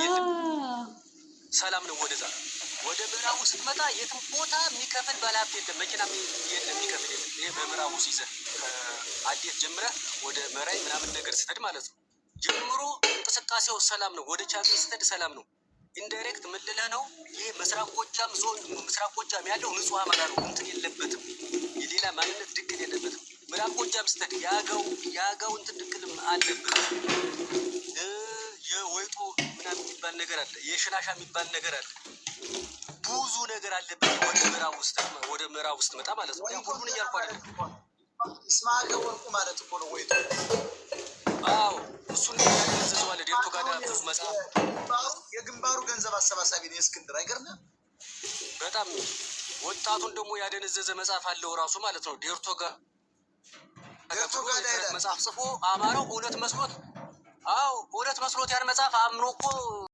የለም፣ ሰላም ነው። ወደዛ ወደ ምዕራቡ ስትመጣ የትም ቦታ የሚከፍል ባለሀብት የለም፣ መኪና የለም፣ የሚከፍል የለም። ይሄ በምዕራቡ ሲይዘህ ከአዴት ጀምረህ ወደ መራይ ምናምን ነገር ስትሄድ ማለት ነው ጀምሮ እንቅስቃሴው ሰላም ነው። ወደ ቻግኒ ስትሄድ ሰላም ነው። Indirect ምን ልልህ ነው? ይሄ ምስራቅ ጎጃም ዞን፣ ምስራቅ ጎጃም ያለው ንጹህ አማራ ነው። እንትን የለበትም፣ የሌላ ማንነት ድቅል የለበትም። ምዕራብ ጎጃም ስትሄድ የአገው እንትን ድቅልም አለበት። የወይጦ ምናምን የሚባል ነገር አለ። የሽናሻ የሚባል ነገር አለ። ብዙ ነገር አለበት። ወደ ምዕራብ ውስጥ መጣ ማለት ነው። ያው ሁሉን እያልኩ አይደለም። ይስማዕከ ወርቁ ማለት እኮ ነው ወይጦ። አዎ፣ እሱን ያደነዘዘዋል። ዴርቶ ጋዳ ብዙ መጽሐፍ። የግንባሩ ገንዘብ አሰባሳቢ ነው የእስክንድር፣ አይገርምም? በጣም ወጣቱን ደግሞ ያደነዘዘ መጽሐፍ አለው ራሱ ማለት ነው። ዴርቶ ጋዳ ዴርቶ ጋዳ ይላል። መጽሐፍ ጽፎ አማራው እውነት መስሎት፣ አዎ፣ እውነት መስሎት ያን መጽሐፍ አምኖ እኮ